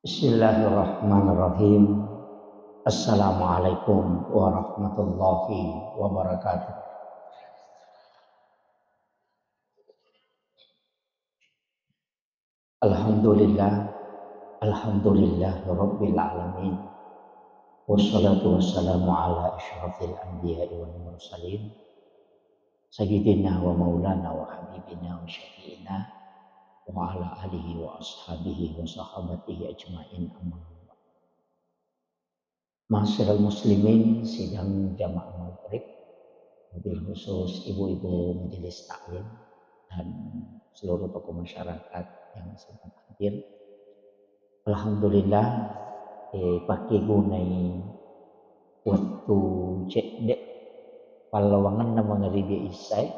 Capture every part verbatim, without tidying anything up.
Bismillahirrahmanirrahim. Assalamualaikum warahmatullahi wabarakatuh. Alhamdulillah. Alhamdulillah Rabbil Alamin. Wassalatu wassalamu ala asyrafil anbiya'i wal mursalin. Sayyidina wa maulana wa habibina wa syafi'ina wa ala alihi wa ashabihi wa sahabatihi ajma'in, amma ba'd. Ma'asyiral muslimin, sidang jamaah maghrib, wabil khusus ibu-ibu majelis taklim dan seluruh tokoh masyarakat yang sempat hadir. Alhamdulillah, eh, pakkegunai wettu cedde pallawangenna mangaribi isyae.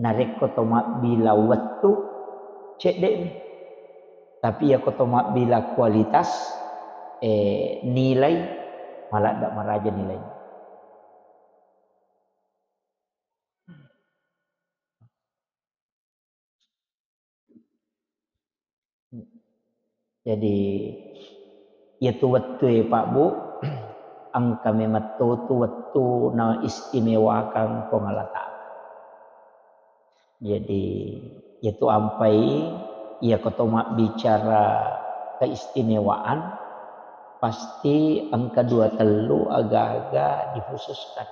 Narekko to mabbila wettu, cedde'mi. Tapi iyako to mabbila kualitas, eh, nilai, maladde maraja nilai. Jadi, iyatu wettue, Pak, Bu, engka memetto tu wettu naistimewakang Puang Allah Ta'ala. Jadi, iyatu ampai, iyako to mabbicara keistimewaan, pasti engka dua tellu aga-aga dikhususkan.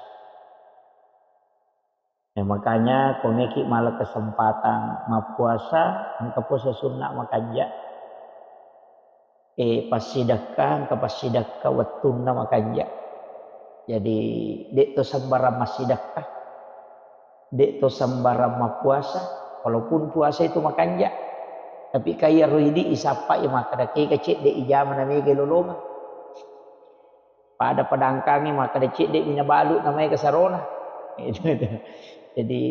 Eh, makanya, ko meki mala kesempatan mappuasa, engka puasa sunna makanja. Eh, passidekka, engka passidekka wettunna makanja. Jadi, de' to sembarang massidekka, de' to sembarang mappuasa, walaupun puasa itu makanja. Tapi kaya ro idi isappa i makkeda, kega cedde ijama na mega lolongeng. Pada-pada engkami makkeda cedde'mi nabalu namaega sarona. Jadi,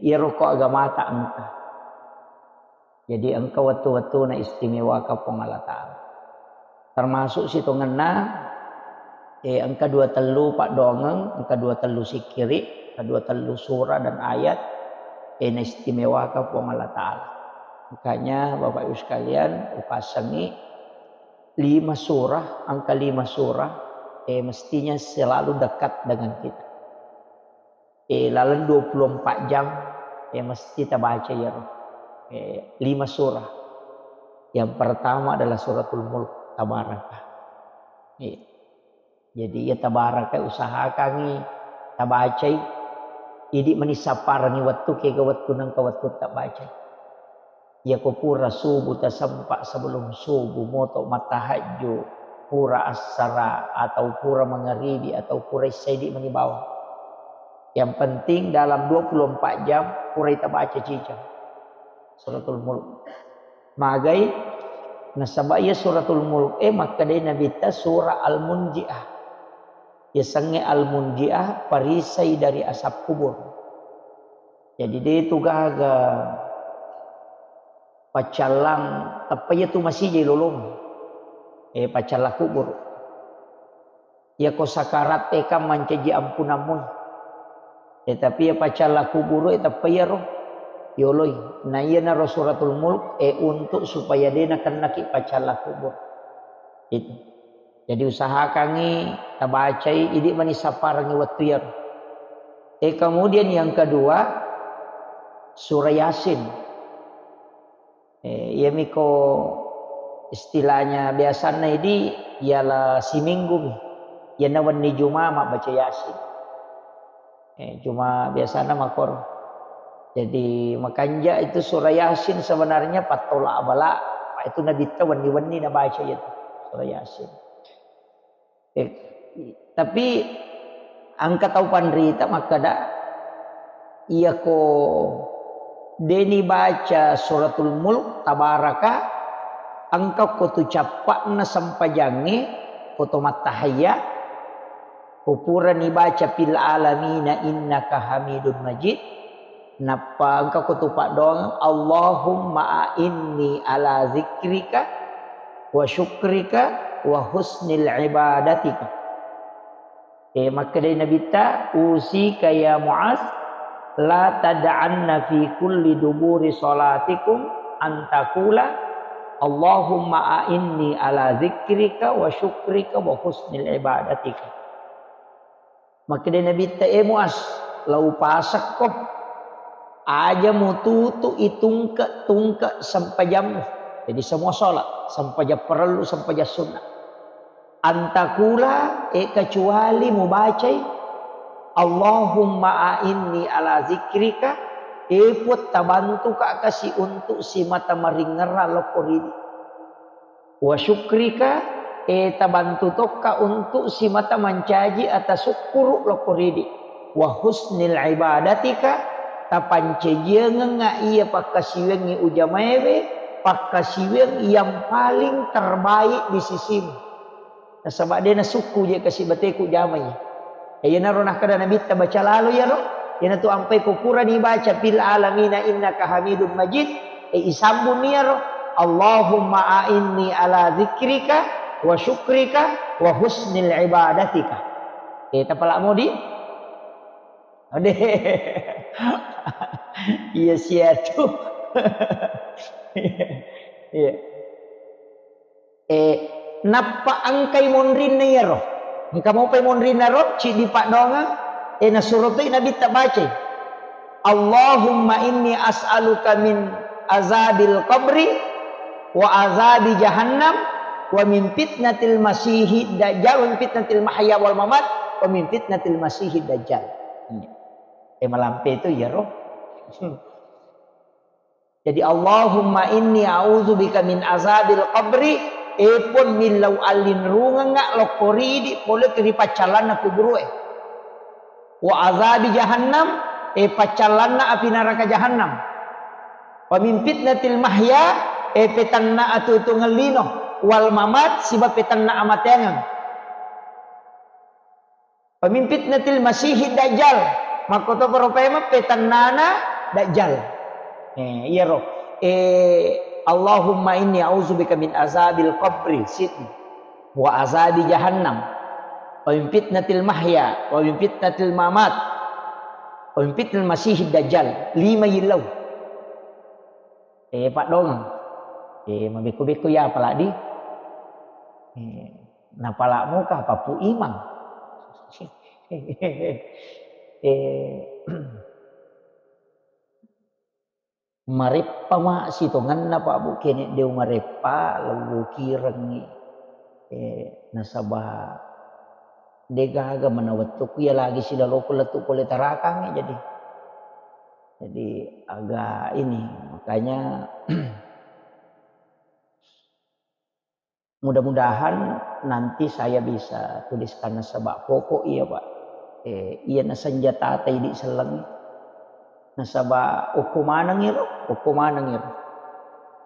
iyaro ko agamata engka. Jadi, engka wettu-wettuna istimewaka Puang Allah Ta'ala. Termasuk sitongenna, eh, engka dua tellu paddoangeng, engka dua tellu sikkiri, engka dua tellu surah dan ayat, eh, naistimewaka Puang Allah Ta'ala. Makanya, Bapak Ibu sekalian, upasengi lima surah, angka lima surah, eh, mestinya selalu dekat dengan kita. Eh, laleng dua puluh empat jam, eh, mesti tabaca iyaro. Eh, lima surah. Yang pertama adalah Suratul Mulk, Tabaraka. Eh, jadi, iya Tabaraka usahakangi tabacai, idi mani sapparengi wettu, kega wettu nengka wettu tabacai. Iyako pura subuh tasempa, sebelum subuh moto mattahajju, pura assara atau pura mangaribi atau pura issaidi mani bawang. Yang penting dalam dua puluh empat jam purai tabaca ciceng Suratul Mulk. Magai? Nasaba iya Suratul Mulk e makkedai Nabitta surah Al-Munjiah. Yasengnge Al-Munjiah, perisai dari asap kubur. Jadi, de tu gaga paccallang, tappa iya tu masijai lolong, eh, paccallang kubur. Iyako sakarat e kan mancaji ampunammu. Eh, tapi iya paccallang kubur e tappa iyaro yoloi. Na iyanaro Suratul Mulk, eh, untuk supaya de nakennaki paccallang kubur. Itu. Jadi, usahakangi tabacai, idi mani sapparengi wettu iyaro. Eh, kemudian yang kedua, surah Yasin. Eh, iyamiko istilahnya biasanna idi, iala siminggu mi. Iyana wenni Juma mabbaca Yasin. Eh, cuma biasana makkoro. Jadi, makanja itu surah Yasin sebenarnya pattola abala. Itu Nabitta wenni-wenni nabaca itu surah Yasin. Eh, tapi engka tau panrita makkeda, iyako deni baca Suratul Mulk, Tabaraka, engka ko tu cappa'na sempajangnge, ko to mattahayya, ko purani baca fil alamina innaka hamidun majid, nappa engka ko tu paddoangeng, Allahumma a'inni ala zikrika wa syukrika wa husnil ibadatika. Eh, makkedai Nabitta, "Usika ya Muaz, la tad'anna fi kulli duburi salatikum an taqula, Allahumma a'inni ala dzikrika wa syukrika wa husnil ibadatika. Makkeda Nabitta, "E Muaz, lau pasekko, aja mututu itungke-tungke sempajammu." Jadi semua sholat, sempajang parellu, sempajang sunnah. Antakula, e, kecuali mubacai, "Allahumma a'inni ala zikrika," e Puang, tabantuka kasi untuk simata maringerra lokko ridi. "Wa syukrika," e, tabantu tokka untuk simata mancaji atasukkuru lokko ridi. "Wa husnil ibadatika," tapancajiangengnga iya pakkasiwiangngi ujamaewe, pakkasiwiang yang paling terbaik di sisimu. Nasaba de nasukku je kasi bateku jamai. E, iyanaro nakkeda Nabitta, "Baca lalo iyaro." Iyanatu ampai ko purani baca, "Fil alamina innaka hamidun majid," e, isambunni iyaro, "Allahumma a'inni ala dzikrika wa syukrika wa husnil ibadatika." E, tapala modi? Ode. Iya siatu. Iya. E, nappa engkai monrinna iyaro. Engka mopai monrinna ro, ciddi paddoangeng, e, nasuro toi Nabitta bacai, "Allahumma inni as'aluka min azabil qabri wa azabi jahannam wa min fitnatil masihid dajjal, wa min fitnatil mahya wal mamat, wa min fitnatil masihid dajjal." E, malampe tu iyaro. Jadi, "Allahumma inni a'udzubika min azabil qabri," e Puang, millau allinrungengnga lokko ridi pole ri paccallanna kuburu'e. "Wa azabi jahannam," e, paccallanna api naraka jahannam. "Wa min fitnatil mahya," e, petanna atuo-tuongeng lino, "wal mamat," siba petanna amateangeng. "Wa min fitnatil masihid dajjal," makkotoparo paimeng petannana dajjal. E, iyaro. E, "Allahumma inni a'udzubika min azabil qabri," siddi. "Wa azabi jahannam. Wa min fitnatil mahya, wa min fitnatil mamat, wa min fitnatil masihid dajjal." Lima yillau. E, paddoangeng. E, mabekko-bekko iya pala di. E, napala muka papu imang. E, mareppa ma sitongenna, Pak, Bu, kene deu mareppa, lewukirengngi. E, nasaba degaga mana wettukku iya lagi silaloku lettu pole tarakangngi, jadi. Jadi agak ini, makanya mudah-mudahan nanti saya bisa tuliskan nasaba pokok iya, Pak. E, iya na senjata idi selleng. Nasaba okko maneng iro, okko maneng iro.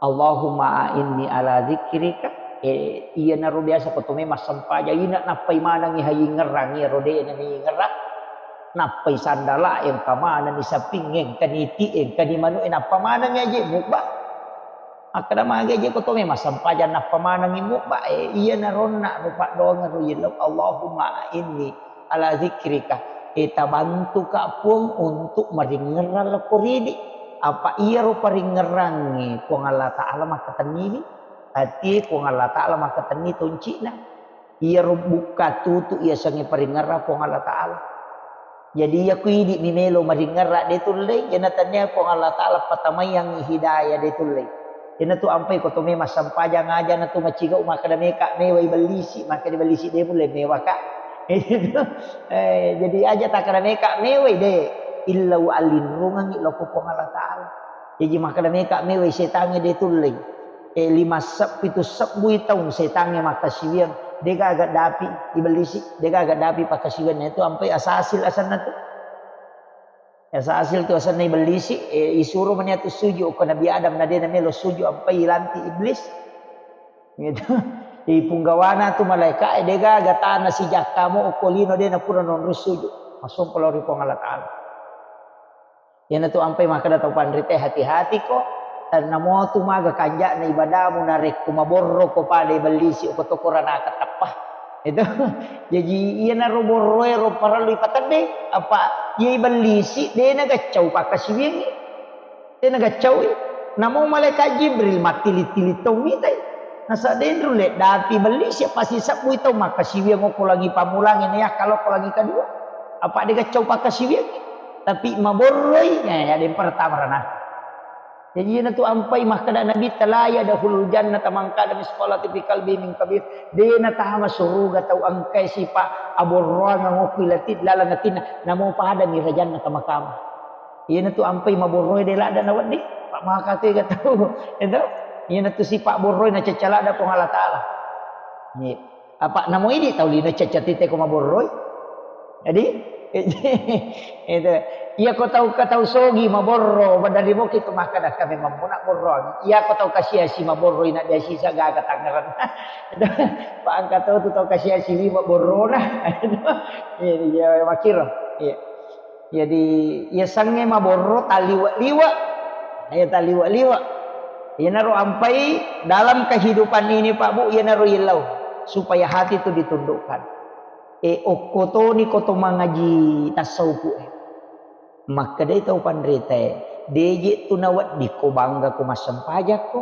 "Allahumma a'inni ala dzikrika," e, iyanaro biasa ko tome massempajang ina nappai manengngi hayingngerang iyaro de na niyingngerang. Nappai sandala, engka manenni saping, engka niti, engka ni manu, e, nappa manengngi aje mubba. Makkeda magi aje ko tome massempajang nappa manengngi mubba, e, iyanaro onna ro paddoangeng ro yellau, "Allahumma a'inni ala dzikrika," e, tabantuka Puang untuk maringngerang lokko ridi. Apa iyaro paringngerangnge Puang Allah Ta'ala makkatenniwi, ati Puang Allah Ta'ala makkatenni tonci'na. Iyaro bukka tutu iyasengnge paringngerang Puang Allah Ta'ala. Jadi, iya ku idi mi melo maringngerang de tullei, iyana tania Puang Allah Ta'ala patamaiyangngi hidayah de tullei. Iyanatu ampai ko tome massempajang aja natu macigau makkeda meka mewai bellisi, makkeda bellisi de mulle mewaka. E, jadi aja takkeda meka mewai de, illau allinrungengngi lokko Puang Allah Ta'ala. Jaji makkeda meka mewai setangnge de tullei. E, lima seb-, pitu sebbui taung setangnge makkasiwiang, degaga dapi ibellisi, degaga dapi pakkasiwianna itu ampai asasil asenna tu. Asasil tu asenna ibellisi, e, isuro mani atu sujud ko Nabi Adam na de na melo sujud ampai ilanti iblis. Gitu. Ipunggawana tu malaika, e, degaga tana sijakka mo okko lino de na pura nonro sujud. Masompa lao ri Puang Allah Ta'ala. Iyanatu ampai makkeda tau panrite, hati-hatiko, tennamotu maga kanja'na ibadamu narekko maborroko pada ibellisi ko toko ranaka tappa. Itu. Jaji iyanaro borroe ro parellu ipatedde, apa iya ibellisi de nagaccau pakkasiwiangngi. De nagaccaui. Namo malaikat Jibril mattili-tili tau mitai. Nasaba denru le dapi belli sia pasti sebbui tau makkasiwiang okko langi pammulangnge na yakka lokko langi kedua. Apa de gaccau pakkasiwiang? Tapi maborroi, eh, ada yang pertama rana. Jadi iyanatu ampai makkeda Nabitta, "La yadkhulul jannata man kana misqala dzarratin fi qalbihi min kabir." De natama suruga tau engkai sipa aborroang okko ilati laleng atinna, namo pada mi rajanna tamakama. Iyanatu ampai maborroe de ladda nawedding, pa makatega tau. Itu. Iyanatu sipa borroe nacacca ladda Puang Allah Taala. Iya. Apa namo idi tau lino cacca tite ko maborroi? Jadi, itu. Iya ko tau ka tau sogi maborro, badari moki tu makkada kami mammuna borroang. Iya ko tau kasiasi maborroi na biasa gaga tangerang. Pak angka tau tu tau kasiasi lima borrona. Iya, iya, makiro. Iya. Jadi, iya sange maborro taliwa-liwa. Iya, taliwa-liwa. Iyanaro ampai dalam kehidupan ini, Pak Bu, iyanaro yellau supaya hati itu ditundukkan. E, okko toni ko to mangaji tasawufu e. Makkedai tau panrita e, deje tu nawedding ko bangga ko massempajakko.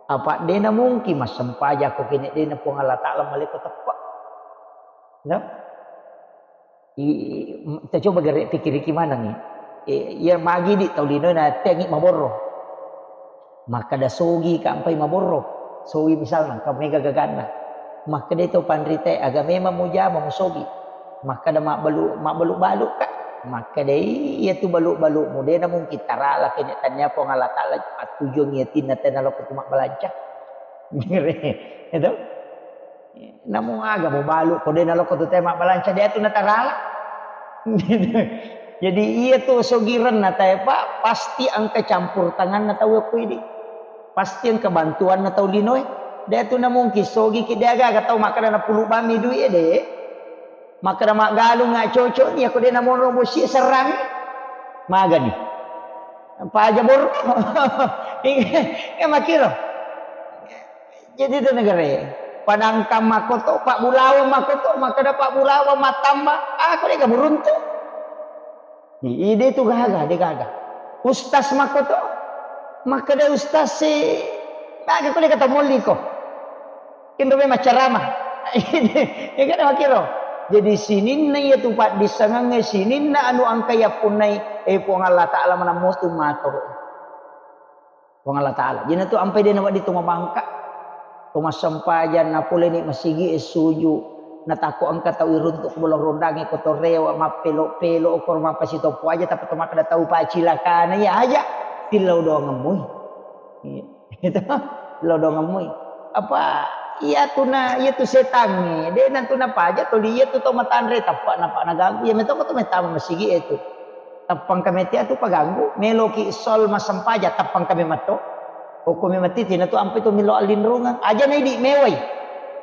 Apa dena mungkin massempajakko kene dena Puang Allah Taala maleko teppa. No? I, i, kita coba gare pikiriki maneng i. E, iya magi di tau lino na tengi maborro. Makkada sogi ka ampai maborro. Sogi misalna, ka mega gaganna. Makkada to panrita e, aga memang mujama musogi. Makkada mabbalu, mabbalu-balu ka. Makkada iya tu balu-balu mu dena mungkin tarala kene tania Puang Allah Taala patujung iya tinna tena lokko tu mabbalanca. Itu. Namo aga mubalu ko de nalokko tu tau mabbalanca de tu natarala. Jadi iya tu sogirenna tau e, Pak, pasti engka campur tanganna tau e ko idi. Pasti engka bantuanna tau lino e. De tu namungkin sogi ki de aga-aga tau makkada napulu bammi dui e de. Makkada maggalung nga cocok ni ako de namonro bosi serrang. Magani. Paja borro. Iya makiro. Jadi itu negara e. Padangkang makkoto, Pak Bulawa makkoto, makkada Pak Bulawa mattamba, aku dega beruntung. Ide tu gaga, de gaga. Ustaz makkoto, makkada ustaz si, gaga ko dega tamolli ko. Kinro memang ceramah. Ya kan makiro. Jadi sininna iya tu paddissengengnge, sininna anu engka yappunnai, eh, Puang Allah Taala manammotu matoro. Puang Allah Taala. Jina tu ampai de nawedding tu mabangka. Tu massempajang napoleni masigi e suju. Natakko engka tau iruntuk ko bola rondangnge ko to rewa mappelo-pelo ko mappasitoppo aja tappa to makkeda tau pacilakana iya aja. Tillau doangemmui. Iya. Itu. Tillau doangemmui. Apa iya tu na, iya tu setangnge. De nantu napaja toli iya tu tau matanre tappa napa naganggu. Iya metong ko tu metama masigi e tu. Tappang kame tea tu paganggu, meloki sol massempajang, tappang kame matto. Okko memang titi na tu ampai tu melo allinrungeng. Aja na idi mewai.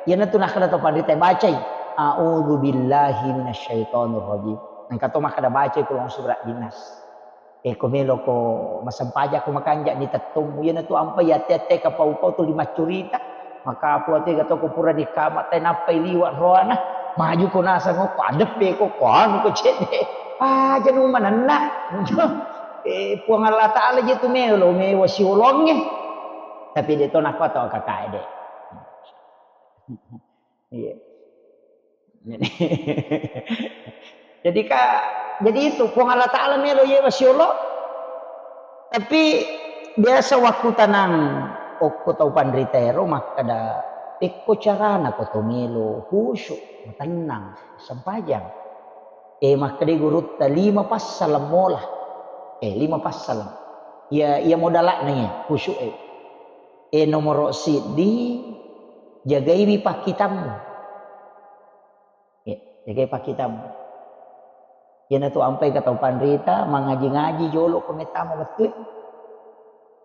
Iyana tu nakkeda to panrita bacai. A'udzu billahi minasyaitonir rajim. Engka to makkeda bacai kulong surah dinas. E ko melo ko massempajang ko makanja ni tettommu. Iyana tu ampai ate-ate kapau-pau tu lima curita. Maka apa tu ga to ko pura ni kama te nappai liwa roana. Maju ko nasang ko adeppe ko ko anu ko cedde. Aja nu manenna. Eh, Puang Allah Taala je tu melo, mewa siolongnge. Tapi de to nakko to kakae de. Iya. Jadi ka, jadi itu Puang Allah Taala melo yewa siolo. Tapi biasa waktu tanang okko tau panrita ero makkeda, tekko carana ko to melo khusyuk, matennang, sempajang. Eh, makkeda gurutta lima passaleng mola. Eh, lima passaleng. Iya, iya modalakna iya, khusyuk e. Eh, nomoro siddi, jagaiwi pakkitammu. Eh, jagai pakkitammu. Iyana tu ampai ka tau panrita, mangaji-ngaji jolo ko metama bettue.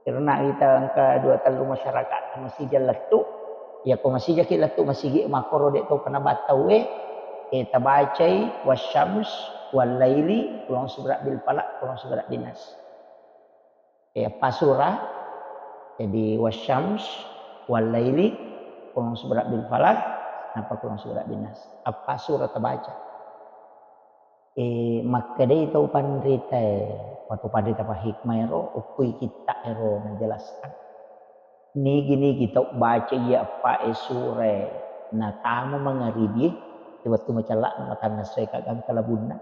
Karena kita engka dua tellu masyarakat masija lettu. Ya ko masijaki lettu masigi makkoro de to kena battau e, eh, tabacai wasyams wal laili, kulong subra bil falak, kulong subra bin nas. Eh, eppa sura, jadi wasyams wal laili, kulong subra bil falak, napa kulong subra bin nas. Eppa sura tabaca. Eh, makkedai tau panritae, atau panrita pahikmah ero, okkoi kitta ero najelaskan. Nigi-nigi tau baca iya eppa e sura e, natama mangaribie, wettu macella'na matanna essoe ka gangka labunna.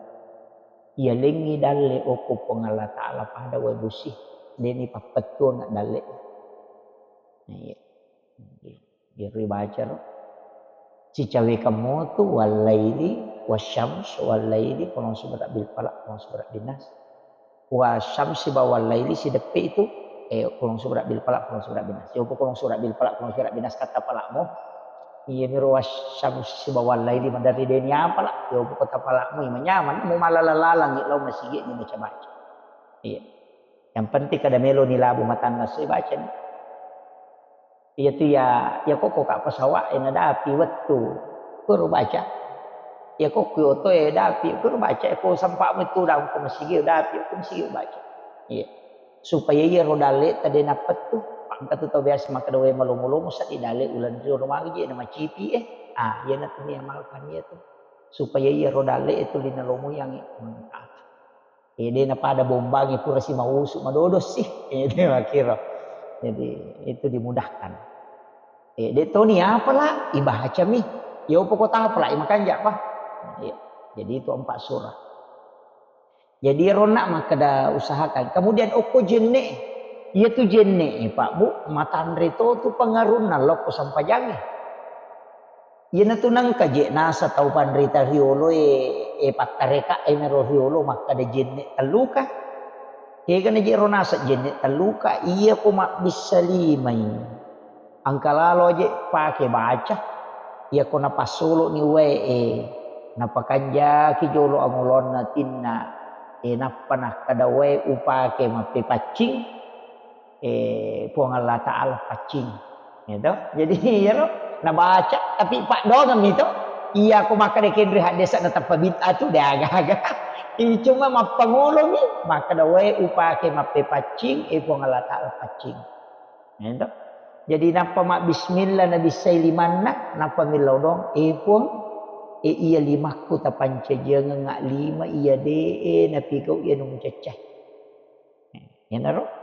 Iya lengngi dalle okko Puang Allah Ta'ala pada wae bosi, deni pappettuang dalle. Nah, iya. Iyaro ibaca ro. Sicawekang motu, wallaili, wasyams, wallaili, qul a'udzu birabbil falaq, qul a'udzu birabbin nas. Wasyamsi ba wallaili sideppe itu, eh, qul a'udzu birabbil falaq, qul a'udzu birabbin nas. Yopo qul a'udzu birabbil falaq, qul a'udzu birabbin nas kata palakmu. Iya miro wasyamsi ba wallaili maderri deni apala. Yopo kata palakmu, manyaman, mu malala-lalangi lao masigi ni baca-baca. Iya. Yang penting kada melo ni labu matanna essoe baca ni. Iyatu ya, ya kokko ka pesawat e nadapi wettu, kuro baca. Ya kokko oto e dapi, kuro baca. Ya ko sempak metu dalam ko masigi dapi, ko masigi baca. Iya. Supaya iya ro dalle tadi napettu. Pangka tu tau biasa makkeda wae malomo-lomo seddi dalle uleng rio magi je na macipi eh. Ah, iya na tu ni amalkan iya tu. Supaya iya ro dalle itu lina lomo yang mantap. Eh, de napada bombangi pura si mausu madodo sih. Eh, de makkiro. Jadi, itu dimudahkan. Eh, de toni apala, ibacami. Ya upo kota apala, imakanja apa? Iya. Jadi itu empat surah. Jadi ronna makkeda usahakan. Kemudian okko jenne. Iya tu jenne, Pak Bu, matanre to tu pengarunna lokko sampajange. Iyanatu nengka je nasa tau panrita riolo e, e pattareka e mero riolo makkeda jenne telluka. Kegana je ro nasa jenne telluka, iya ko mabbissa limai. Engka lalo je pake baca. Iya ko napassolo ni wae e, napakanjaki jolo angolonna tinna. E nappa nakkeda wae upake mappepaccing. Eh, Puang Allah Ta'ala paccing. Gitu. Jadi, iyaro nabaca, tapi paddoangeng mi to. Iya, ko makkeda kenre haddesa natappa bid'ah tu, de aga-aga. Ini cuma mappangolongi, makkeda wae upake mappepaccing, eh, Puang Allah Ta'ala paccing. Gitu. Jadi, nappa mabbismillah, nabissai limanna, nappa millau doang, eh, Puang, eh, iya limakku tapancajiangengnga lima, iya de, eh, napigau iya numucaccai. Iyanaro.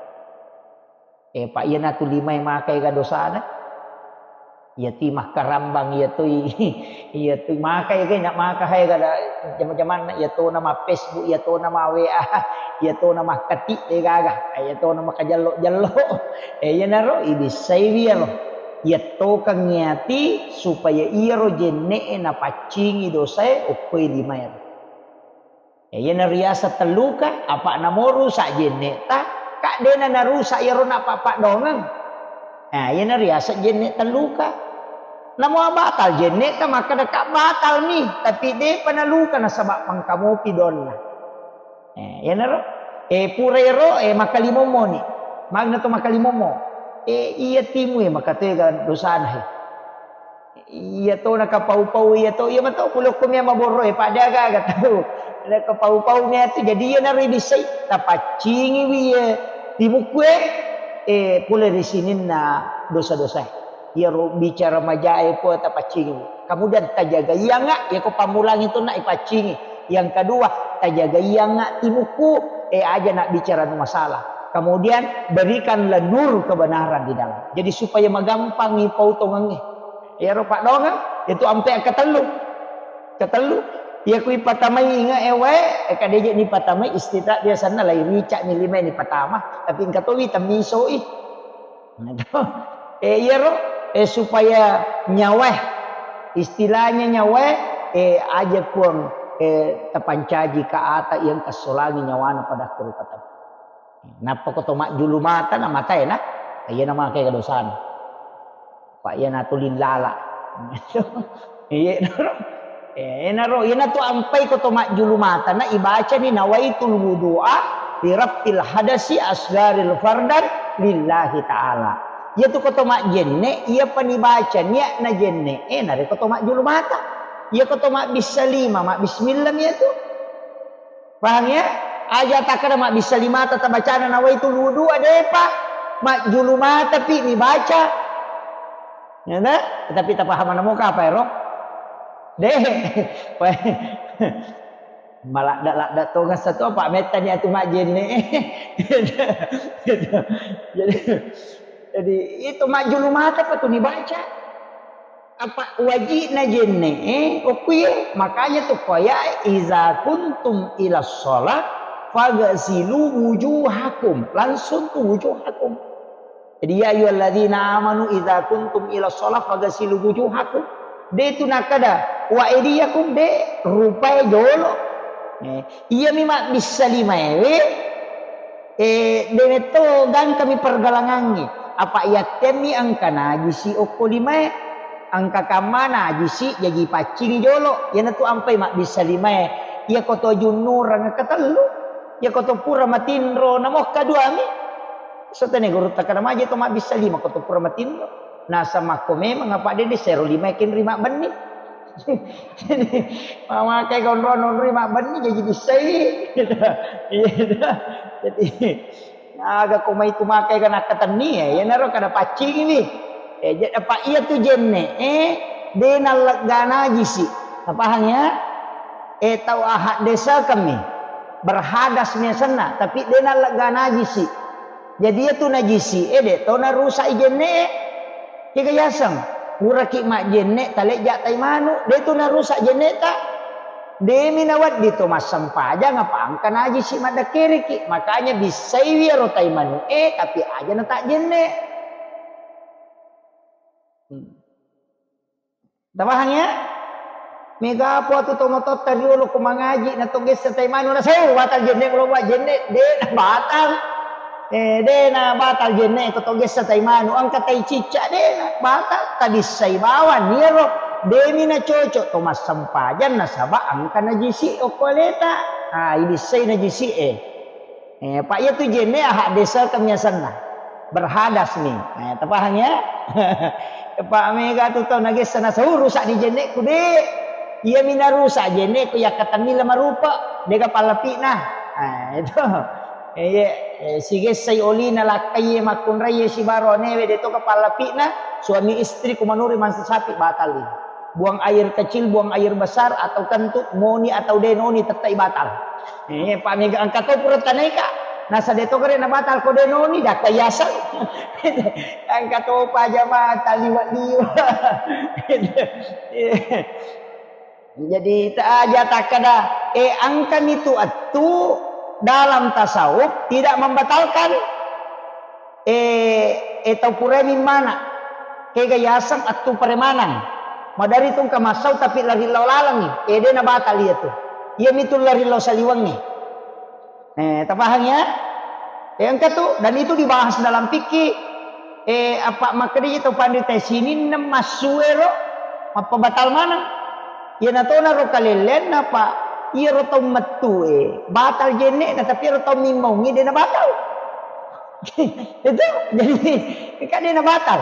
Eh, pa iyanatu limae makaega dosana. Iyatu makkarambang, iyatu, iyatu makaega, na maka haega da jama-jamanna, iyatona ma Facebook, iyatona ma W A, iyatona makkati, eh, gaga, iyatona makajello-jello. Eh, iyanaro ibissai wiyaro. Iyattokang iyati supaya iyaro jenne'e napaccingi dosae okkoi limaero. Ya, iyana riaseng telluka, apa namo rusak jenne'ta, ka de'na narusak iyaro nappa paddoangeng. Nah, iyana riaseng jenne telluka. Namo batal jenne'ta, makkeda ka batal mi, tapi de'pa naluka nasaba pangkamopi donna. Eh, iyanaro, eh, pura ero, eh, makkalimommo ni. Magna to makkalimommo. Eh, iya timu, eh, makatega dosana, he. Iya to nakapau-pau iya to, iya mato pulokku mia maborro e, pada aga-aga tau. Nakapau-pau mia tu, jadi iya naro ibissai, tapaccingiwi iya timukku e, eh, pole ri sininna dosa-dosa. Iyaro bicara majae po tapaccingiwi. Kemudian tajagaiangnga, iya ko pammulangi tu na ipaccingi. Yang kedua, tajagaiangnga timukku, eh, aja na bicara nu masalah. Kemudian berikanlah nur kebenaran di dalam. Jadi supaya magampangi pautongengnge. Iyaro paddoangeng, itu ampe ketellu. Ketellu. Iya ku ipatamai inge e wae, eh, kadeje ni patamai istita biasanna lai rica ni lima ni patama, tapi engka towi temmisoi. Nah, itu. Eh, iyaro, eh, supaya nyawae, istilahnya nyawae, eh, aja Puang, eh, tapancaji ka ata yang kasolangi nyawana pada kuru kata. Nappa ko to majjulu mata na matae na, iyana makaega dosana. Pa iyana tu lillala. Iyanaro. Eh, enaro, iyanatu ampai ko to majjulu mata na ibacani nawaitul wudu'a li raf'il hadasi asgharil fardan lillahi ta'ala. Iyatu ko to majjenne, iyapa nibaca niatna jenne, eh, narekko to majjulu mata. Iya ko to mabbissa lima, mabbismillah mi iyatu. Paham ya? Aja takkeda mabbissa limata tabacana nawaitul wudu'a, de'pa. Majjulu matapi nibaca. Ya, nah? Tapi tapahamana moka apa ero? De'. Maladda-ladda tongeng satu apa mettani atu majjenne. Jadi, jadi itu majjulu mata apa tu nibaca. Apa wajibna jenne, eh, okkuye. Makanya tu koya, "Iza kuntum ila sholat fagasilu wujuhakum." Langsung tu wujuhakum. Jadi, "Ya ayyuhalladzina amanu idza kuntum ila shalah faghsilu wujuhakum." De tu nakkeda, "Wa aidiyakum," de, rupae jolo. Eh, iyami mabbissa limaewe, eh, de metto gangkami pergalangangngi. Apa iyattemmi engka najisi okko limae, engka kamma najisi jaji paccingi jolo. Iyanatu ampai mabbissa limae. Iyako to junnurang ketellu, iyako to pura matinro namokka duami. Setene gurutta kada maje to mabbissa lima ko to pura matinro. Nasa makko memang apa dede sero lima kenri mabbenni. Jadi, mamakai konro nonri mabbenni jadi bissai. Iya, dah. Jadi, aga ko mai tu makai kan akkatenni ya, iyanaro kada paccingi wi. Eh, jadi apa iya tu jenne, eh, de nallegga najisi. Napahang ya? Eh, tau ahak desa kami. Berhadas miasenna, tapi de nallegga najisi. Jadi, iya tu najisi, eh, de to narusak i jenne, eh. Kega yaseng, puraki majjenne, talejja tai manu, de tu narusak jenne ta. Demi nawaddi to massempajang apa engka najisi maddakkereki. Makanya, bissaiwi ero tai manu, eh, tapi aja na tak jenne. Hmm. Tapahang ya? Mega apa tu tomatotta riolo ko mangaji na to gessa tai manu na sau batal jenne, kalau buat jenne de na batal. Eh, de na batal jenne ko to gessa tai manu, engka tai cicca de na batal, tabissai bawang iyaro. Demi na cocok to massempajang nasaba engka najisi okko aleta. Ah, ibissai najisi eh. Eh, Pak, iya tu jenne ahak desa kemiasanna. Berhadas nih. Eh, tapahang ya? Pak, mega tu tau nagessa nasau rusak di jenneku de. Iya mina rusak jenneku yakkatenni lama rupa. Dega pallapina. Ah, itu. Eh, iya, eh, sigessai olina lakkai makkunrai sibaro newe de to ka pallapina. Suami istri kumanuri mansa sapi batal ini. Buang air kecil, buang air besar, atau kentut, moni atau denoni, tettai batal. Eh, Pak, mega engka to pura tanaika. Nasa de to kare na batal ko denoni, dakka yaseng. Engka to pa jamaah taliwa-liwa. Jadi, ta aja takkada, eh, engka mitu attu dalam tasawuf tidak membatalkan. Eh, eh, tau purae mimmana, kega yaseng attu paremanang. Madari tu engka massau tapi lari lao lalengngi. Eh, de na batal iya tu. Iya mitu lari lao saliwengnge. Eh, tapahang ya? Eh, engka tu, dan itu dibahas dalam fikih. Eh, apa makkeda itu pandita sininna massuero mappabatal maneng. Iyana tona ro kalellenna, Pak. Iyaro tau mettue batal jenne'na, tapi iyaro tau mimmaungngi de na batal. Itu jadi kan de na batal.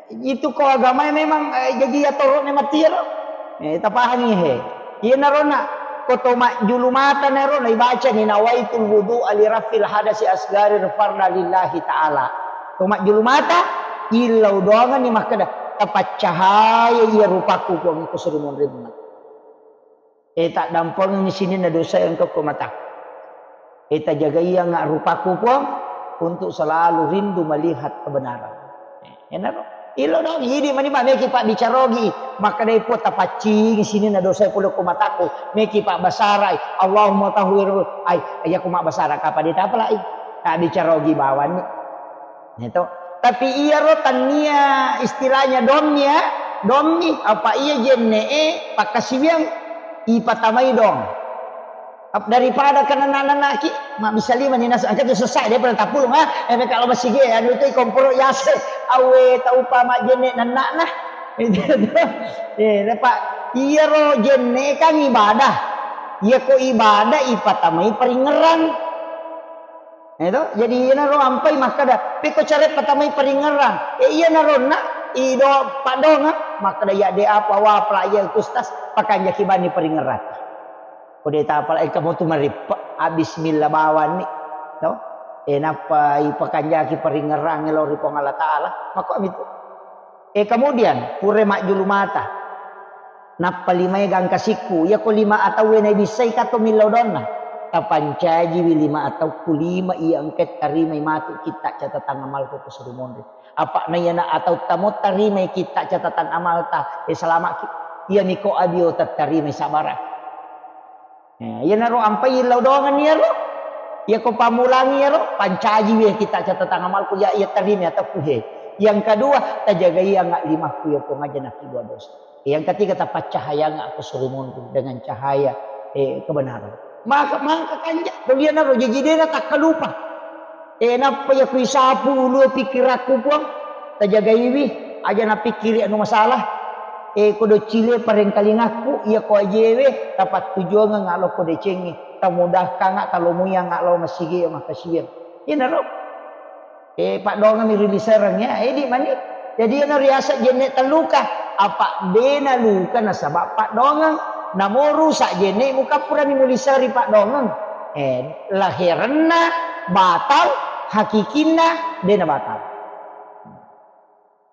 Itu ko agamae memang, eh, jadi atoro'na matti iyaro. Eh, tapahangi he. Iyanaro na ko to majjulu mata na ro na ibacani nawaitul wudu'a li raf'il hadasi asgari farda lillahi ta'ala. To majjulu mata, illau doangenni makkeda, "Tapaccahaya iya rupaku, Puang, ko suri monrimma." Eh, taddampengengngi sininna dosa engka ko mataku. Eh, tajagaiangnga rupaku, Puang, untuk selalu rindu melihat kebenaran. Eh, enaro. Ilo dong, idi mani ba meki pabbicarogi. Makkedai Puang, tapaccingi sininna dosa pole ko mataku. Meki pabbasarai. Allahumma tahhir. Ai, iya ko mabbasara kapa de tapalai. Tabbicarogi bawanni. Itu. Tapi iyaro tannia istilahnya dommi ya, dommi apa iya jenne'e pakkasiwiang ipatamai dong. Ap-, daripada kenana-nanaki, mabbissa lima ni nasa, engka tu sessa, dia pernah tapulung, ha? Eh, kalau masih ge, anu itu komporo yase, awe taupa majjenne nannana. Itu tuh. Eh, Pak, iyaro jenne kan ibadah. Iya ko ibadah ipatamai paringngerang. Eh, to? Jadi, iyanaro ampai makkeda, "Pekko care patamai paringngerang." Eh, iyanaro na, ido padonga, makkeda, "Ya, de apa wapla, ya, Ustaz, pakanjaki bani paringngerang." Ko de tapala, engka mo tu marippe, ah, bismillah bawanni, to? Eh, nappa ipakanjaki paringngerang lao ri Puang Allah Ta'ala, makko mitu. Eh, kemudian, pura majjulu mata. Nappa limae gangkasikku, iyako lima atauwe naibissai kato millau doanna. Tapancajiwi lima ataukku lima iya engka tarimai matu kitta catatang amalku ko suri monri. Apa na iyana atau tamo tarimai kitta catatang amalta, e salamaki. Iyami ko abio tattarimai sabara. Eh, iyanaro ampai illau doangenni iyaro. Iyako pammulangi iyaro, pancajiwi kitta catatang amalku ya, iya tarimi atau kuhe. Yang kedua, tajagai anga limakku ya Puang aja nakibua dosa. Yang ketiga, tapaccahayanga aku suri monri dengan cahaya, eh, kebenaran. Maka, maka kanja, dogianaro jaji dena takkalupa. Eh, nappa ya kuisapu ulu pikirakku, Puang. Tajagaiwi, aja napikkiri anu masalah. Eh, ko doccile parengkalingakku, iya ko ajewe, tapattujuangeng alo ko decengi, tamudahkanga talomuyang alo masigi ya makasiwiang. Inaro. Eh, paddoangeng mi ri lisereng ya, edi mani. Jadi iyana riaseng jenne telluka. Apa dena luka nasaba paddoangeng. Namo rusak jenne mukappurani muliseri paddoangeng. Eh, laherenna batal, hakikinna dena batal.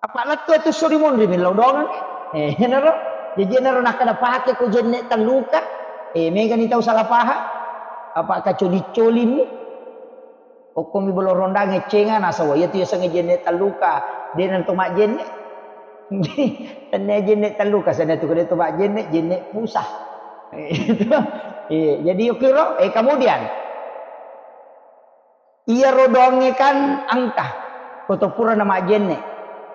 Apa lettu tu suri monri millau doangeng. Eh, enaro. Jadi enaro nakkeda pake ko jenne telluka. Eh, megani tau salah paham. Apa kacoli-colinni. Okkomi bolo rondang eccenga nasaba iyatu yasengnge jenne telluka, de' natu majjenne. Tennia jenne telluka, senna tu kede tu majjenne, jenne pusah. Itu. Iya, jadi yukiro, eh, kemudian iyaro doangnge kan engka. Ko to purana majjenne.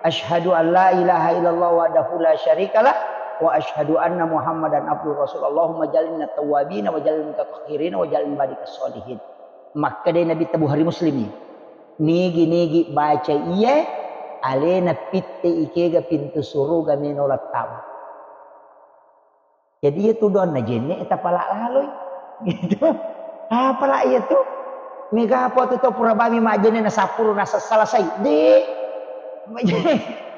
Asyhadu an la ilaha illallah wahdahu la syarikalah wa asyhadu anna Muhammadan abduhu rasul. Allahumma ja'alni minat tawwabin wa ja'alni minat mutatahhirin wa ja'alni min ibadikas sholihin. Makkedai Nabitta, Bukhari Muslim i, nigi-nigi baca iye, alena pitte ikega pintu suruga meno lattama. Jadi iya tu doanna jenne tapala laloi. Gitu. Apala iya tu? Mega apa tu tau pura bami majjenne na sapuru na selesai. De.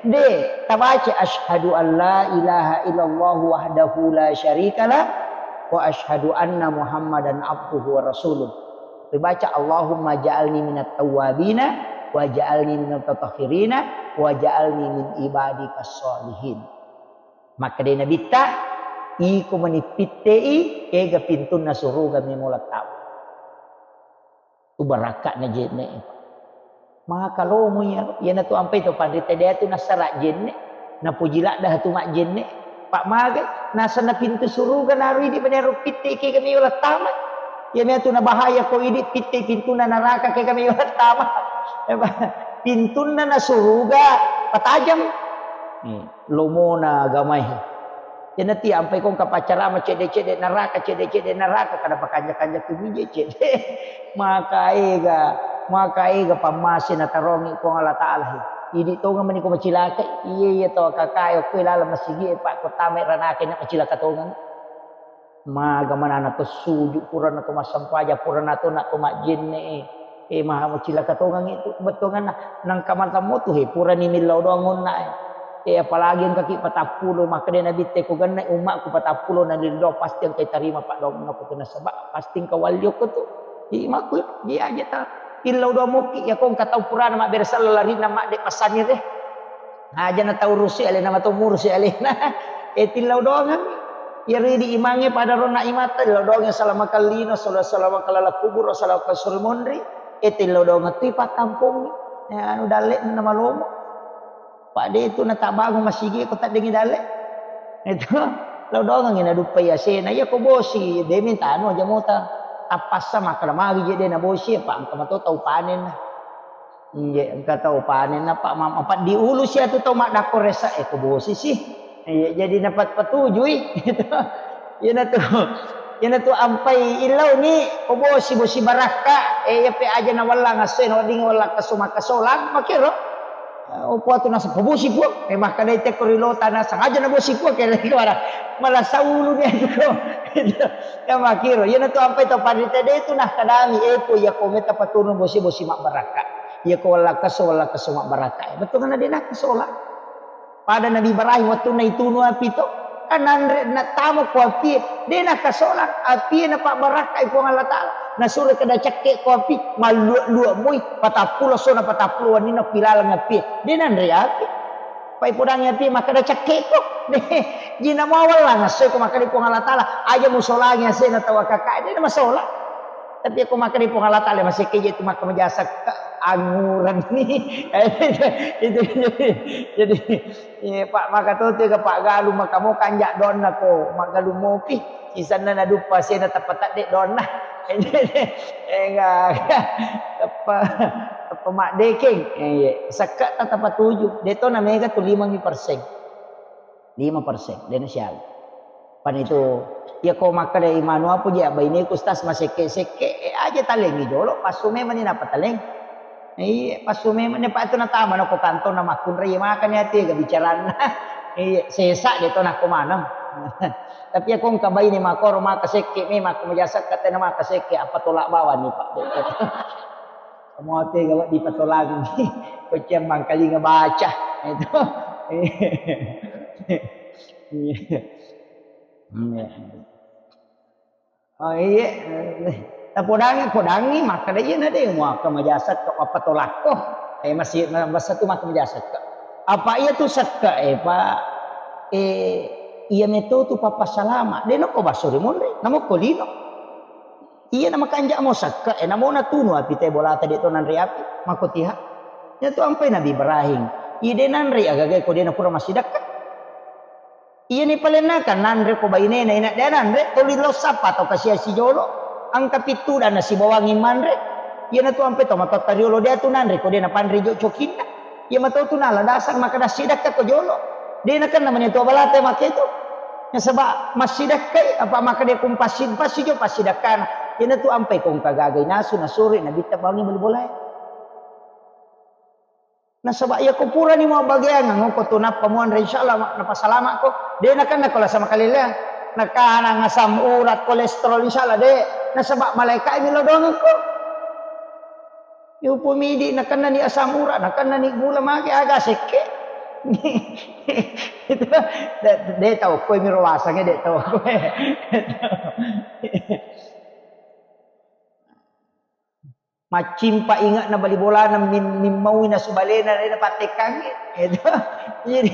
De, tabaca asyhadu an la ilaha illallah wahdahu la syarikalah wa asyhadu anna Muhammadan abduhu wa rasuluh. Dibaca Allahumma ja'alni minat tawwabina wa ja'alni minat mutatahhirina wa ja'alni min ibadikas sholihin. Makkedai Nabitta, iko mani pittei kega pintunna suruga memo lattama. Tu barakka'na jenne. Maka lomo iya, iyanatu ampai to panrita deatu nassara jenne, napuji ladda tu majjenne, pak magai, nasenna pintu suruga naru idi menero pitte kega meo lattama. Iya meatu nabahaya ko idi pitte pintunna naraka kega meo lattama. Pintunna na suruga patajang. Hmm. Lomona agamae. Iyanatu ampai ko engka paccarama cedde-cedde naraka, cedde-cedde naraka, kada pakanja-kanja tu bije cedde. Maka ega, maka ega pammase natarongi Puang Allah Taala he. Idi tonga mani ko macilaka, iya iya to kakae ko laleng masigi e pak ko tame ranaka na macilaka tonga. Maga manana to suju, purana to massempaja, purana to na to majjenne e. Eh, maha mucilaka tongangngi tu bettuanganna. Nangka matammu tu he, purani millau doang onna e. Eh, apalagi engkaki patappulo, makkeda Nabitte ko gennai ummakku patappulo na lillau pasti engkai tarima paddoangenna ko tu nasaba pasti engka walliokko tu. Imakku, dia aja ta. Illau doang mukki, ya ko engka tau purana mabbere sella larinna madde passanni re. Aja na tau rusi alena, matau murusi alena. Eh, tillau doangeng. Iyaro idi imangnge pada ronna imatta, tillau doangeng salama kallino, sala-, salama kalala kuburo, salama kasuri monri. Eh, tillau doangeng tu ipakkampongi. Eh, anu dalle na malomo. Pak de tu na tabangun masigi ko taddengi dalle. Itu. Lau doangeng na duppai asena. Iya ko bosi, de minta anu aja mota. Tappassa makkeda magi je de na bosi, apa engka mato tau panen. Inje, engka tau panen, apa, ma-, apa diulu sia tu tau maddakko resa, eh, ko bosi sih. Iya, jadi napat-, patujui. Iyanatu, iyanatu ampai illauni, ko bosi, bosi barakka, eh, iya pe aja na wallang assoe, na wedding wallang keso makkasolang, makero. Eh, opo atu nasa, ko bosi, Puang. Eh, makkedai tekko ri lota nasa, aja na bosi, Puang, kere kemana? Malah saulu dia tu. Ya makiro, iyanatu ampai tau panrita de tu nakkedami, eh, ko iya ko meta paturun bosi, bosi mabbarakka. Iya ko wallakkesso, wallakkesso mabbarakka. Bettuanna de nakkasolang. Pada Nabi Ibrahim wettunna itunu api to, kan nanre natamo ko api, de nakkasolang. Api napabbarakkai Puang Allah Taala. Nasuro kada cekke ko api, mallua-lua moi, patappulo sona patappulo wenninna pilaleng api. De nanre api. Pai podangi api makkeda cekke'ko. Deh, jina muawallang assoi ko makkeda Puang Allah Taala, aja musolangi asena tau akaka, de' masola. Tapi ko makkeda Puang Allah Taala, masekke je tu makka majasa ke angurang ni. Itu jadi, jadi, iya, Pak, maka tu tiga Pak Galuh, maka mau kanjak donna ko, Mak Galuh mopi. Sisenna naduppa asena tappa tadde donna. Enggak, tappa, tappa maddekeng. Eh, iya. Sekke ta tappa tuju. De' to na mega tu lima mi persen. Lima persen, de' na siaga. Pan itu, iya ko makkeda imanu apa je, baineku, Ustaz, masekke-sekke, eh, aja talengi jolo, passu memang ni napa taleng. Iya, passu memang ni, Pak, tu natama na ko kantong na makkunrai, iya, makanya tiga bicaranna. Iya, sesa de' to nakko maneng. Tapi iya ko engka baine makoro maka sekke, memang ko majasa ke tena maka sekke, apa tolak bawang ni, Pak. Semua tiga wa dipatolangi. Ko cia mangkalinga baca. Itu. Iya. Iya. Oh, iya. Tapodangi, podangi, makkeda iya na de' muakka majasa ke, apa tolakko. Eh, masih, masa tu makka majasa ke. Apa iya tu sekke, eh, Pak? Eh, iya meto tu papa salama. De' noko baso ri monri, namo ko lino. Iya na makanja mo sekke, eh, namo natunu api te bolata de' to nanre api. Mako tiha. Iya tu ampai Nabi Ibrahim. Iya de' nanre agaga ko de' na pura massidakka. Iyani palenna kan nanre ko bainena, ina de' nanre, toli lo sappa tau kasiasi jolo. Engka pittu dana sibawangi manre. Iyana tu ampe to matotta riolo de' tu nanre ko de' napanre jo cokinna. Iya mato tu nala dasar maka dassidakka ko jolo. De' nakenna mani tu balata make tu. Nasaba massidakkai apa maka de' kumpassi, passi jo passidakkana. Iyana tu ampai ko engka gagai nasu, nasuri, nabitta bawangi bali bolae. Nasaba iya ko purani muabbageang, ngoko tu nappa muanre, insyaallah ma-, napasalama'ko. De' nakenna ko lasa makaleleang. Nakanang asam urat, kolesterol, insyaallah de'. Nasaba malaika' mi lao doangengko. Yupo midi nakennani asam urat, nakennani gula, mage aga sekke. Itu de', de' tau koe miro wasangnge, de' tau koe. Maccimpa inge'na bali bolana, mim-, mimmaui nasu balena, de' napattekkangngi. Itu. Jadi,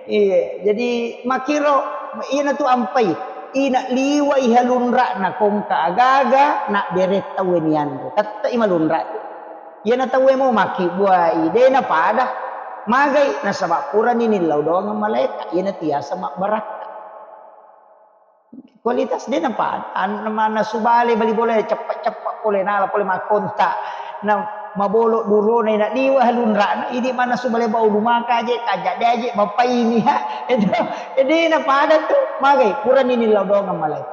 iya. Jadi, makkiro, iyana tu ampai. Ina liwai halunra'na kongka agaga, nabbere tauwe nianre. Tette'i malunra tu. Iyana tauwe mo makkibbuai, de' napada. Magai, nasaba purani nillau doangeng malaeka. Iyana tiasa mabbarakka. Kualitas de' napa, an-, mannasu bale bali bola ceppa-ceppa pole, nala pole makkonta. Na mabolo durona, ina liwa lunra'na, idi mannasu bale bau lumaka je, kaja de' aje, mapaini ha. Itu, de' napada tu, magai, purani nillau doangeng malaeka.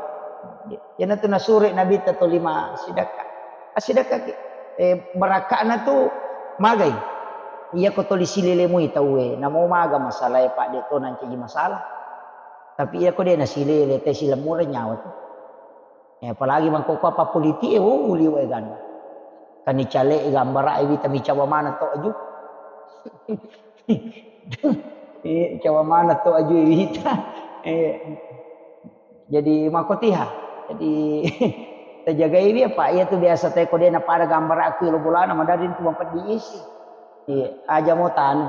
Iyana tu nasuro Nabitta tolima sidakka. Assidakkaki. Eh, barakka'na tu magai. Iya ko toli silele mui tauwe, namo maga masalae, Pak, de' to nancaji masalah. Tapi iya ko de' nasilele, te silemureng nyawa tu. Eh, apalagi mangkoko apa politik e, oh, liwe ganda. Kan icale gambara e wita micawa mana to aju. Eh, cawa mana to aju wita. Eh, jadi makotiha. Jadi tajagai wi apa iya tu biasa te ko de' napada gambara aku lo bolana madari tu mapeddi isi. Iya, aja mo tanu.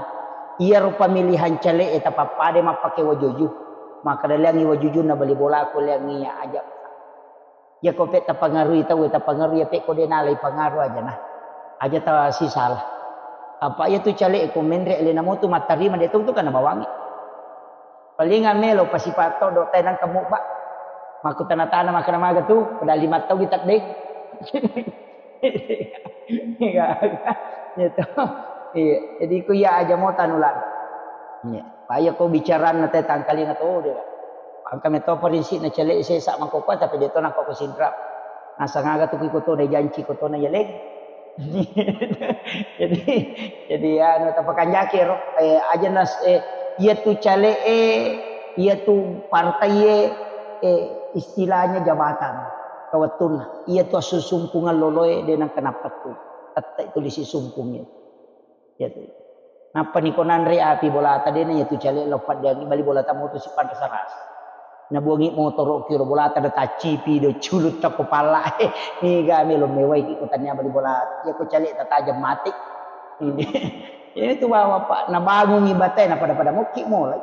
Iyaro pamilihan cale'e tapappada mappake wajuju. Makkeda leangngi wajujunna bali bola ko leangngi aja. Iya ko pe tapangarui tau, tapangarui iya pe ko de' nalai pangaru aja nah. Aja ta sisala. Apa iya tu cale'e ko menre' alena motu mattarima de' tu tu kana bawangi. Palinga melo pasipa' todo' tai nangka mubba. Makkutana-tana makkeda maga tu, padahal lima tau kita deng. Iya, iya to. Iya, jadi ku iya aja mo tanula. Iya, pa iya ko bicaranna te tangkalinga to de'. Engka meto parinsikna cale' sesa mangkoko tapi de' to nangka ko sinra. Nasang aga tu ko to de' janci ko to na yaleng. Jadi, jadi anu tapakanjaki ro, eh, aja nas-, eh, iya tu cale'e, iya tu partai e, eh, istilahnya jabatan, kawettunna. Iya tu assusumpungeng loloe de' nengka nappettu. Tette' tuli sisumpung iya. Iya tu. Nappa ni ko nanre api bolata de' na iya tu cale' lo paddeangi bali bolata moto sipanrasa-rasa. Nabuangi motoro' kiro bolata da taccipi do culutta ko palla. Niga melo mewai ki ko tania bali bola. Iya ko cale' tatajeng mate. Itu bawa, Pak, nabangungi batae, na pada-pada mokki mulai.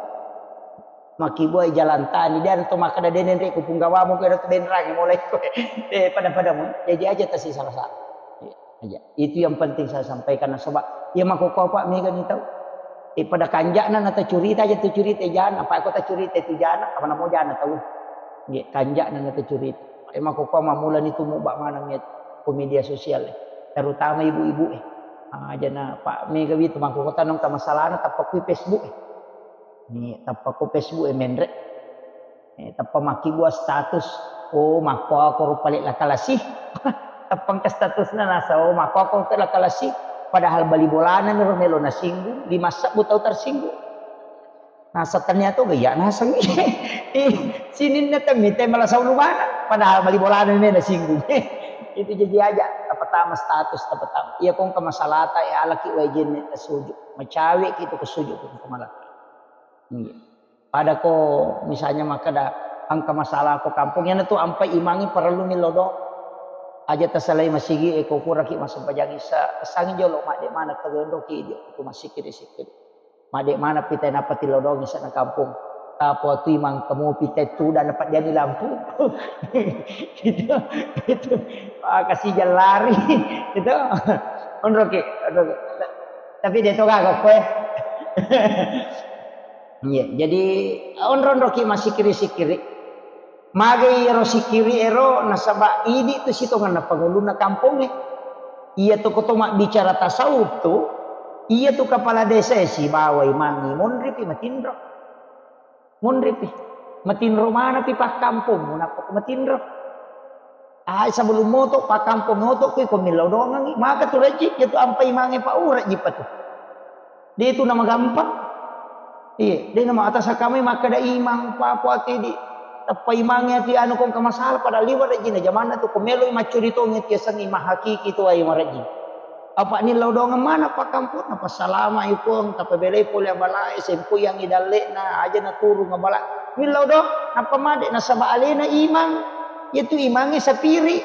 Makkibuai jalan tani, dan to makkeda, "De' nenre ku punggawamu, kira tu denrangi mulai koe." Eh, pada-pada mu. Jadi aja tasi salah-salah. Iya, aja. Itu yang penting saya sampaikan, nasaba iya makkokkoe, Pak, mega ni tau. Eh, pada kanja'na na tacurita aja tu curita jana, apa ko tacurita itu jana, apa namo jana tau. Iya, kanja'na na tacurita. Eh, makkokkoe mammulani tu mubba maneng iya ko media sosial, eh. Terutama ibu-ibu, eh. Ah, jana, Pak, mega witu makkokkoe tanong ka masalahna tappa kui Facebook, eh. Ni tappa ko Facebook, eh, menre. Eh, tappa makkibua status, "Oh, makkuako ro pale la kalasi." Tappa engka statusna nasa, "Oh, makkuako ro pale la kalasi." Padahal bali bolana mi ro melo nasinggung, lima sebbu tau tersinggung. Nasa tania to gaya naseng. Eh, sininna temmi te malasau lubana. Padahal bali bolana mi nasinggung. Itu jadi aja, tapatama status, tapatama. Iya kongka masalahta, eh, alaki wae jenne tasuju. Macawe ki tu kesuju ku pemalata. Iya. Pada ko misalnya makkeda engka masalah ko kampung, iyana tu ampai imangi parellu millau doang. Aja tasalai masigi e, ko kuraki massempajang isa, pesangi jolo madde mana tawendro ki dio tu masikiri-sikiri. Madde mana pita nappa tillau doang isa na kampung. Tapo tu imang kamu pita tu dan dapat jadi lampu. Itu, itu. Ah, kasih jalan lari. Itu. Onroki, onroki. Tapi de to gaga koe. Iya, jadi onro-onroki massikiri-sikiri. Magai ero sikiri ero nasaba idi tu sitongenna pangulunna kampongnge. Iya tu koto mabbicara tasawuf tu, iya tu kepala desa e sibawa imangngi monripi matinro. Monripi. Matinro manapi pakkampongmu nappa ko matinro. Ai sebelum moto pakkampong moto kui ko millau dongengi. Maka tu rejji, iya tu ampai mange pa urejji pa tu. De tu namagampang. Iya, de nama atas kami makkeda imang papo ati di tappa imangi ati anu kong ka masalah pada liwa rejjina jamanna tu ko meloi maccuri tongi tiasengi mahakiki tu ai marejji. Apa nillau doangeng maneng pakkamponna, passalama i Puang, tapabelai pole abalae, sempoiangngi dalle'na, aja naturung abala. Millau doang, nappa made nasaba alena imang, iyatu imangnge sapiri.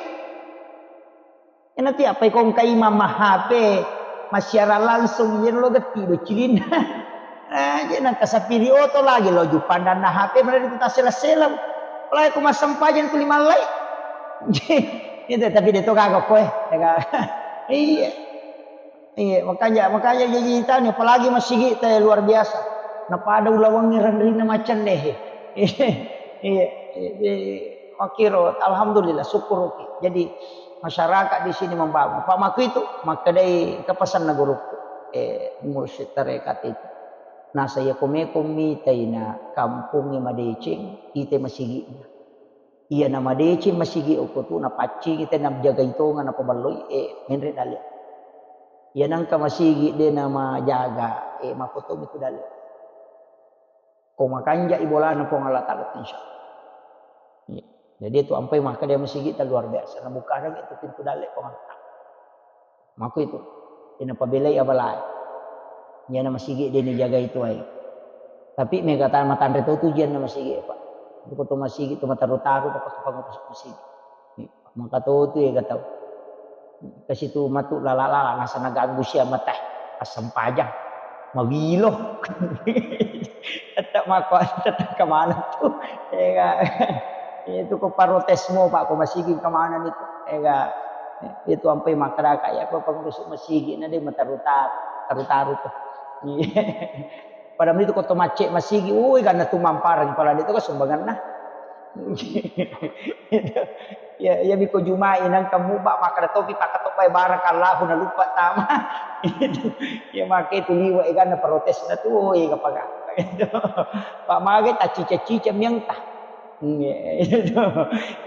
Iyana tiappai kongka imang ma-H P, massiarang langsung, iyana lo getti do cilinna. Aja nangka sapiri oto lagi lo juppandanna H P, mana itu tasela-sela. Apalagi ko massempajang tuli mallai. Itu tapi de to gaga koe. Iya. Iya, makanya, makanya jaji tani, apalagi masigi te luar biasa. Napada ulawangngi renrinna macenne. Iya, iya, iya. Makkiro, alhamdulillah, syukuruki. Jadi masyarakat di sini membangun. Pak Maku itu, makkedai kepesanna guruku, eh, mursyid tarekat itu. Nasa iya komeko mitaina kampungnge madeceng, ite masigi'na. Iya namadeceng masigi okko tu napaccingi te najagai tonga napaballoi, eh, menre dalle. Iya nangka masigi de namajaga, eh, makotomi tu dalle. Ko makanjai bolana Puang Allah Ta'ala, insya Allah. Iya. Jadi itu ampai makkeda masigi ta luar biasa. Nabuka lagi itu pintu dalle Puang Allah Ta'ala. Mako itu. Ina pabelai abalae. Iyana masigi de nijagai tuai. Tapi mega ta matanre to tujuanna masigi, Pak. Itu ko to masigi tu mataru-taru dapat pengurus masigi. Maka to tu ya gatau. Kasi tu matu lala-lala nasa naganggu sia mata. Assempajang. Mawilo. Tetap mako tetap kemana tu. Ya, itu ko parotesmu, Pak, ko masigi kemana itu. Ya, itu ampai makkadaka ya ko pengurus masigi na de mataru-taru, taru-taru tu. Iya. Padahal itu ko to macce masigi, ui ganna tu mamparang pala de to sumbanganna. Ya, ya miko Juma'i nang kamu ba makkada topi pakatobbai barakallahu na lupa tama. Itu. Ya make tu liwa ganna protesna tu, ui gapagapa. Itu. Pak mage taccica-cica miang ta. Iya, itu.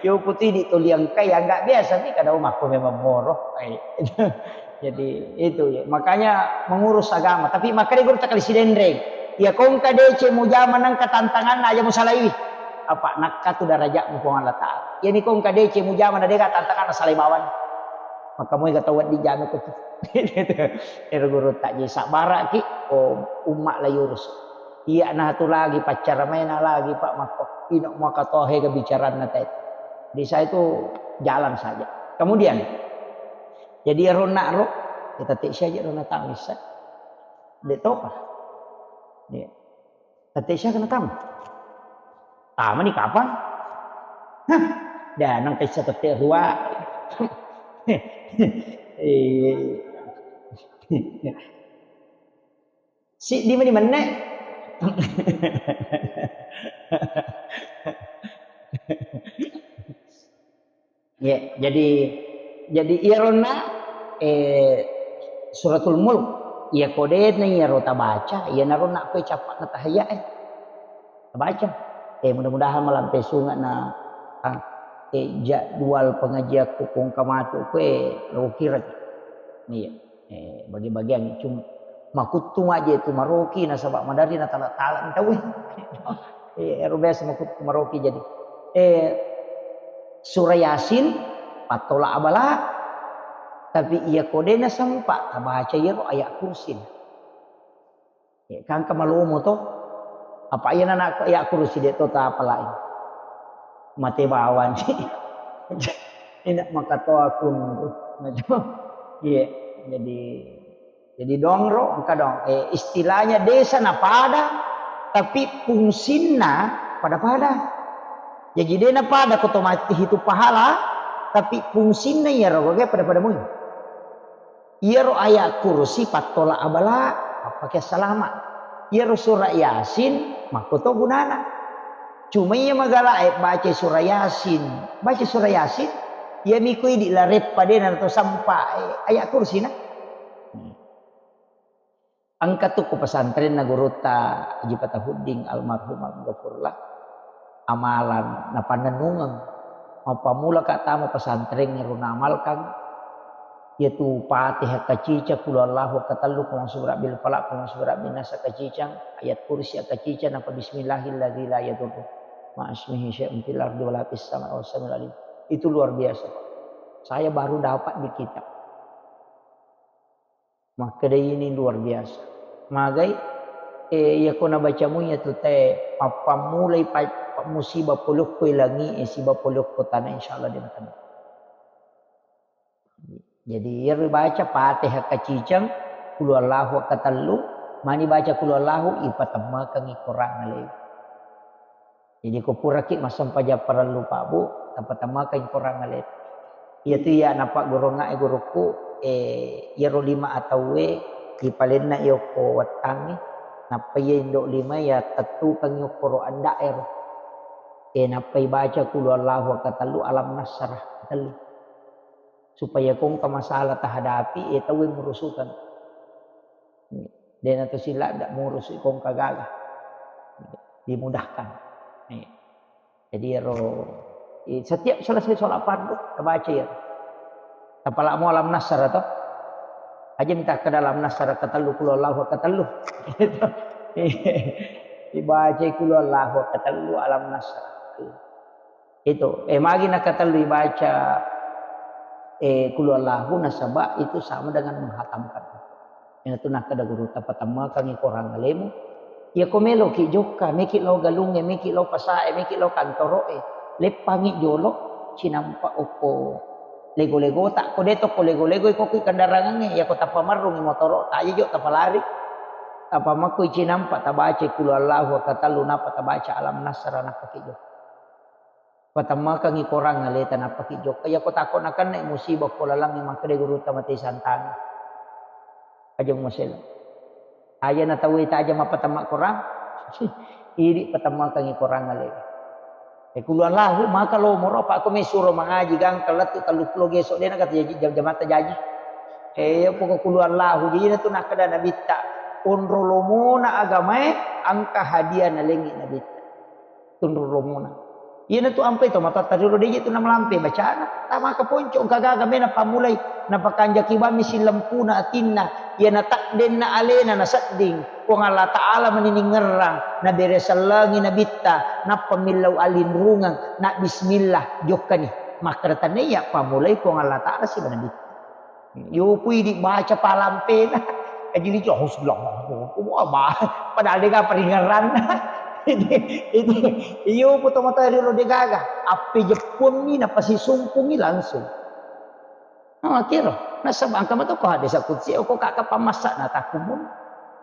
Yo putih di tuliang kai, ya nggak biasa nih, kada makko memang moro. Iya, itu. Jadi itu ya, makanya mengurus agama. Tapi makanya guru takali sidenreng. Ya kongka dece mujama nangka tantangan aja musalai. Apa nakka tu darajat Puang Allah Ta'ala. Ya ni kongka dece mujama na dega tantangan salai bawang. Maka mau gak tahu di jami ko tu. Ero guru tak jadi sabara ki, oh, umat la yurus. Iya na tu lagi paccara maina lagi Pak Makko. Ino maka tohe ke bicarana tadi. Di saya itu jalan saja. Kemudian, jadi ero nak ro, kita tik saja ro na tamis. De' topa. Iya. Tette' siaga na tama? Tama ni kapang? Hah? Dah, nang kaisa tette' rua. Eh. Siddi mani menne. Ya, jadi, jadi iyaronna, eh, Suratul Mulk, iya kodena iyaro tabaca, iyanaro nakko cappa'na tahiyya e. Tabaca. Eh, mudah-mudahan malampe sunga na, ah, eh, jadwal pengajianku kongka matu kue, eh, lo kira. Iya. Eh, bagi-bagiangngi, cum-, makuttu maje tu maroki nasaba maderri natala-tala tauwe. Eh, ero biasa makuttu maroki jadi. Eh, Surah Yasin, pattola abala, tapi iya kodena sempa tabaca iyaro ayat kursi. Eh, kangka malomo to. Apa iya nana ayat kursi de to tapalai. Mate bawang. Ina makatoa kun. Iya, jadi Jadi dongro, engka dong. Eh, istilahnya desa na pada, tapi fungsinna pada-pada. Jadi de na pada ko to mati hitu pahala, tapi fungsinna iyaro gage pada-pada mui. Iyaro ayat kursi pattola abala, mappake salama. Iyaro surah Yasin, makko to gunana. Cuma iya magala e baca surah Yasin, baca surah Yasin, iya miko idi lareppa de na to sampa, eh, ayat kursi na. Engka tu ko pesantrenna gurutta Haji Fatahuddin almarhum, al-ghafurlah, amalan napannennungeng. Mappammula ka tama pesantren ero naamalkan, iyatu Fatihah kaciceng, Qul huwallahu katellu, Qul a'udzu birabbil falaq, Qul a'udzu birabbin nas kaciceng, ayat kursi kaciceng, napa bismillahilladzi la yadurru ma'asmihi syai'un fil ardi wala fis sama'i wa huwas samiul alim. Itu luar biasa, Pak. Saya baru dapat di kitab. Makkeda ini luar biasa. Magai, eh, iya ko nabacamu iyatu te, mappammulai pa-, pa-, musibah polokko langi e, siba polokko tana, insyaallah de nakenna. Jadi, iyaro baca Fatihah kaciceng, Qul huwallahu katellu, mani baca Qul huwallahu, ipatemmakengngi korang aleu. Jadi ko puraki massempajang parellu, Pak, Bu, tapatemmakeng korang ale. Iyatu iya napaggurungngae gurukku, eh, iyaro lima atauwe ipalenna i okko wettangnge, nappa iya indo lima iya tettukengngi okkoro anda'ero. Eh, nappa ibaca Qul huwallahu katellu, Alam Nasrah katellu. Supaya ko engka masalah tahadapi, eh, tauwe murusukeng. De na to siladda murusu ko engka gaga. Dimudahkan. Iya. Jadi ero, i-, setiap selesai sholat fardu, tabaca iyaro. Tapalamo Alam Nasrah to. Aja mitakkeda Alam Nasrah katellu, Qul huwallahu katellu. Ibaca Qul huwallahu katellu, Alam Nasrah. Itu, eh, magi nakatellu ibaca, eh, Qul huwallahu, nasaba itu sama dengan menghatamkan. Iyanatu nakkeda gurutta, patemmakengngi korang alemu. Iya ko meloki jokka, meki lao galungnge, meki lao pasae, meki lao kantoro'e, leppangngi jolo, cinampa okko lego-legota, ko de to ko lego-lego, iko ki kendarangangnge, iya ko tapamerrungngi motoro'ta, aja jo tapalari. Tapamakkui cinampa, tabaca Qul huwallahu katellu, nappa tabaca Alam Nasrah, nappaki jokka. Patemmakengngi korang aleta, nappaki jokka. Iya ko tako nakenna musibah ko lalengnge, makkeda gurutta, mate santana. Aja mumasella. Aja na tauwe taja mappatemma korang. Idi patemmakengngi korang ale. Eh, Qul huwallahu, maka lo moro, apa ko mesuro mangaji gangka lettu tellu pulo geso, de na kata jaji, jam-, jamatta jaji. Eh, pokok Qul huwallahu, jadi na tu nakkeda Nabitta, onro lomona agamae, engka hadiah nalengngi Nabitta. Tunru romona. Iyanatu ampai to matoatta riro, deje tu namalampe bacana. Tamaka ponco, engka gaga mena pammulai. Napakanjaki bammi sillempuna atinna. Iyana taddenna alena nasedding. Puang Allah Ta'ala mani ningerrang. Nabere sellengi Nabitta. Nappa millau alinrungeng. Na bismillah. Jokkani. Makkeda tania pammulai Puang Allah Ta'ala siba Nabitta. Yopu idi baca palampena. Ajili jo, "Auzubillah." Wah, bah, padahal de ga paringerranna. Itu, itu, yopu to matoa riro de gaga. Appe jeppuammi napasisumpungi langsung. Nah, kiro. Nasaba engka mato ko hadis kutsi, ko kaka pamassa na takumun.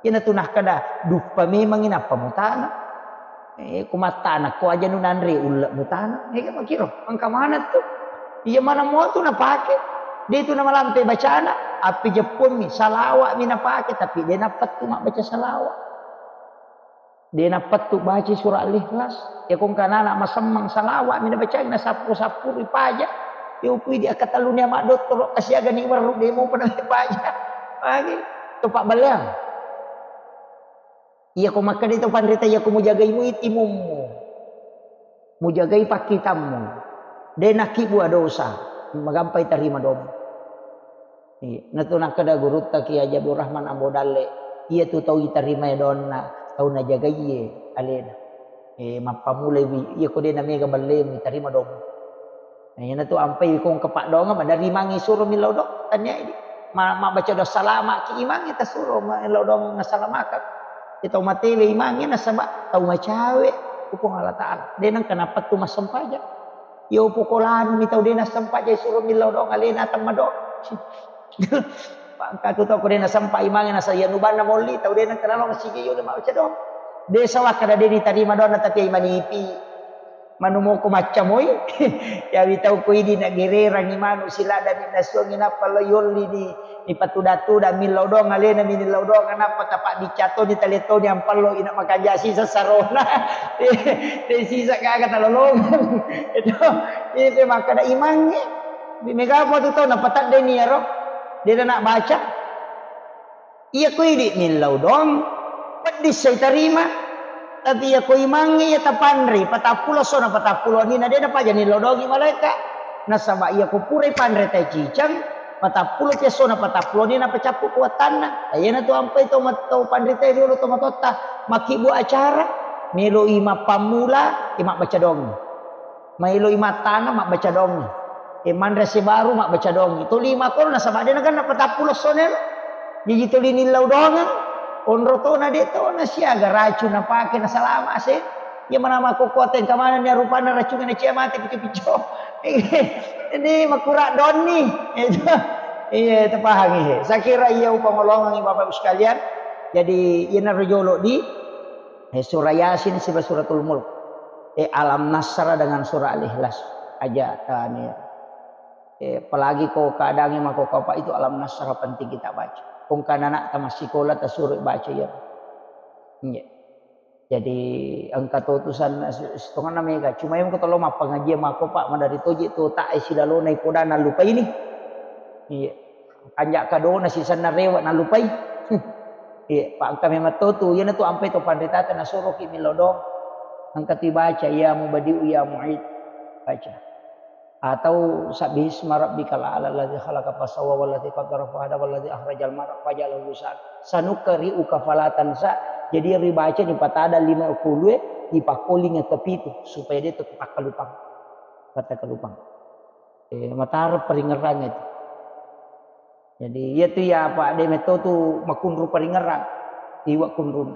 Iyanatu nakkeda, duppa memangngi nappa mutana. Eh, ko mattana ko aja nu nanre ulle mutana. Eh, makiro, engka maneng tu. Iya maneng mua tu napake. De tu namalampe bacana, appi jeppuammi, salawa'mi napake, tapi de nappettu mabbaca salawa'. De nappettu baca surah Al-Ikhlas. Ya ko engka anak masemmeng salawa'mi nabacai, nasappu-sappu ripaja. Ya upui di akkatelluni ama dottoro kasiagani werru de mopa napaja. Magi to pabballeang. Iya ko makkeda to panrita, iya ko mujagai muitimummu. Mujagai pakkitammu. De nakkibua dosa. Magampai tarima domu. Iya, natu nakkeda gurutta Kiai Haji Abdul Rahman Ambo Dalle, iya tu tau itarimae doanna, tau najagaiye alena. Eh, mappamulai wi, iya ko de namega ballemu, itarima domu. Nah, iyanatu ampai ko engka paddoangeng, madarimangi suro millau doang, tania idi. Ma-, mabbaca doang salama ki imangnge tasuro millau doang nasalamakang. Iya tau matewe imangnge nasaba tau macawe ku Puang Allah Taala. De nengka napettu massempajang. Iya upokolanumi tau de nassempajang suro millau doang alena temma doang. Pangkatu tau ko de nasempa imangnge nasa iya nubanna molli tau de nengka nalong sigi yo de mabbaca doang. De sawakka de nitarima doanna tapi imanipi. Manumoko maccamoi, yawi tau ko idi nagererangi manu siladani nasuangi nappa lo yolli ni, nipatuda-tuda millau doang alena mi nillau doang nappa tapabbicca toni tale toni ampallo ina makanja sisa sarona. De sisa gaga talolongeng. Itu, itu makkeda imangnge. Mega apa tu tau napataddeni yaro. De na baca. Iya ko idi millau doang, peddi sai tarima. Tapi iya ko imangnge iya tapanrei, patappulo essona patappulo wenninna de napaja nillau doangi malaeka. Nasaba iya ko purai panre tai cicang, patappulo pi essona patappulo wenninna pacappu kuattanna. Iyanatu ampai tau mat-, tau panrita riolo tomatoatta makkibbu acara, meloi mappammula, eh, mabbaca doangi. Maeloi mattana mabbaca doangi. E manre ase baru mabbaca doangi. Toli makkono nasaba de naganna patappulo essona elo. Jaji toli nillau doangeng. Onro tona de tona siaga racung napake nasalama ase. Iya mana makkokkoe engka manenni rupanna racungenna cia mate picco-picco. Ini makkura doanni. Itu. Iya, tapahangi he. Saya kira iya upangolongengi Bapak Ibu sekalian. Jadi iyana rojolo di Eh, surah Yasin siba suratul Mulk. Eh, Alam Nasrah dengan surah Al-Ikhlas. Aja tania. Eh, apalagi ko keadaannya mako apa itu Alam Nasrah penting kita baca. Kong kan anak tamat sekolah tasuro baca ya. Iya. Jadi engka to tusan setonganna mega. Cuma yang ketolo mappangajian mako Pak madari toje to tak silalona ipodana lupa ini. Iya. Kanja kadona sisenna rewe nalupai. Iya, pa engka memang to tu, iyanatu ampai to panritata nasoroki millau doang. Engka tu baca, "Ya Mubadi'u ya Mu'id." Baca. Atau "Sabbihisma rabbikal a'la alladzi khalaqa fasawwa walladzi qaddara fahada walladzi akhrajal mar'a faja'alahu ghusaan." Sanuqri'uka fala tansa. Jadi yang dibaca di patada lima puluh, dipakkoling ke pitu supaya dia tetap kalupang. Kata kalupang. Eh, matara paringerang itu. Jadi, iya tu ya, Pak, de metto tu makunru paringerang. Iwa kunrun.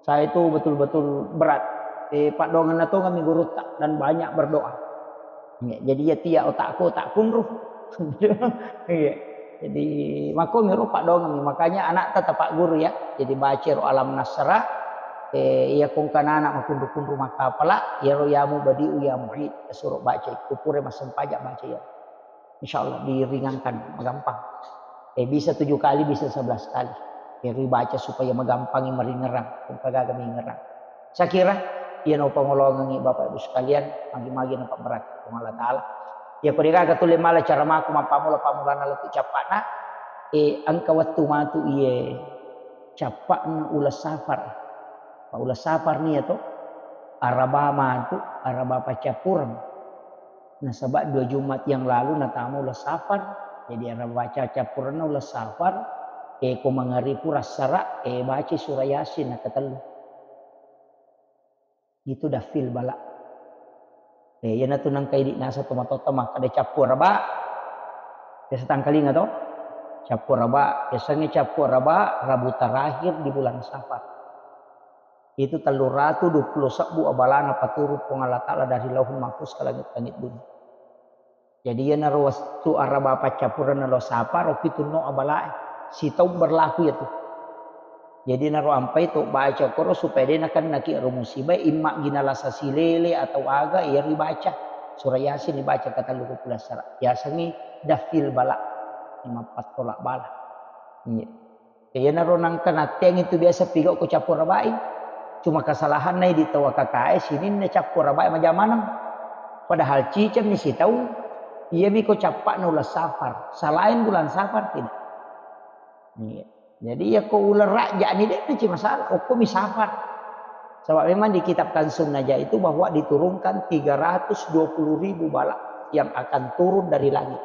Saya itu betul-betul berat. Eh, paddoangenna tongeng mi gurutta dan banyak berdoa. Ya, jadi iya tu ya otakku, otak kunru. Iya. Jadi, makko miro paddoangengngi. Makanya anak tetap Pak Guru ya. Jadi, baca ro Alam Nasrah. Eh, iya kongkanana makunru-kunru makapala, iyaro ya Mubadi'u ya Mu'id. Suruh baca. Kupure massempajang baca ya. Insya Allah diringankan, magampang. Eh, bisa tujuh kali, bisa sebelas kali. Eh, ribaca supaya magampangi maringerang, kung kagaga mingerang. Saya kira, iya no pangolongangi Bapak Ibu sekalian, magi-magi na pabberat Puang Allah Ta'ala. Ya, ko degaga tuli mala cara maku mappamula-pamulana lettu cappa'na, eh, engka wettu matu iye cappa'na uleng safar. Pa uleng safar ni ya to, araba matu, araba paccappureng. Nasaba dua Jumat yang lalu natama uleng safar. Jadi, araba baca campurenna uleng safar, eh, ko mangaribu rassara, eh, baca surah Yasin nakatellu. Itu dafil bala. Eh, iyanatu nangka idi nasa tomatoatta makkeda cappu araba. Biasa tangkalinga to? Cappu araba, biasanya cappu araba, Rabu terakhir di bulan Safar. Itu telluratu dua puluh sebbu abalana paturu Puang Allah Ta'ala dari Lauhul Mahfuz ke langit-langit bumi. Jadi, iyanaro wettu araba paccappurenna lo sapa, ro pitunno abalae. Sitaung berlaku iyatu. Jadi naro ampai to baca koro supaya de nakennaki ero musibae, imma gina lasa silele atau aga, iya ribaca. Surah Yasin ribaca katellu ko pulassara. Yasengngi dafil bala. Mappattola bala. Iya. Iyanaro nangka natteang itu biasa pigau ko cappua rabai. Cuma kesalahanna di tau kakae sininna cappua rabai majamaneng. Padahal cicengmi sitaung, iyami ko cappa'na uleng Safar. Selain bulan Safar tidak. Iya. Jadi ya ko uleng Rajja'ni de' naci masalah, okkomi Safar. Sebab memang di kitab Kanzun Najah itu bahwa diturunkan tiga ratus dua puluh ribu bala yang akan turun dari langit.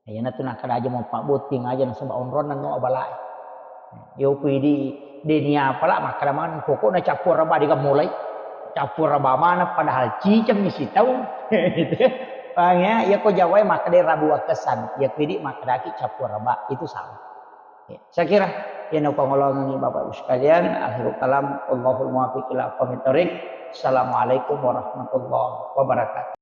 Iyanatu nakkeda aja mau pabbotting aja nasaba onronna no balae. Yo ku idi deni apala makkeda maneng pokokna cappua raba de' gammulai. Cappua raba maneng padahal cicengmi sitaung. Paham ya? Ya ko Jawae makkeda rabu wakkessan. Ya ku idi makkedaki cappua raba. Itu salah. Ya, saya kira yang pangolongi Bapak Ibu sekalian, akhirul kalam, Allahul muwaffiq ila aqwamit thoriq. Assalamualaikum warahmatullahi wabarakatuh.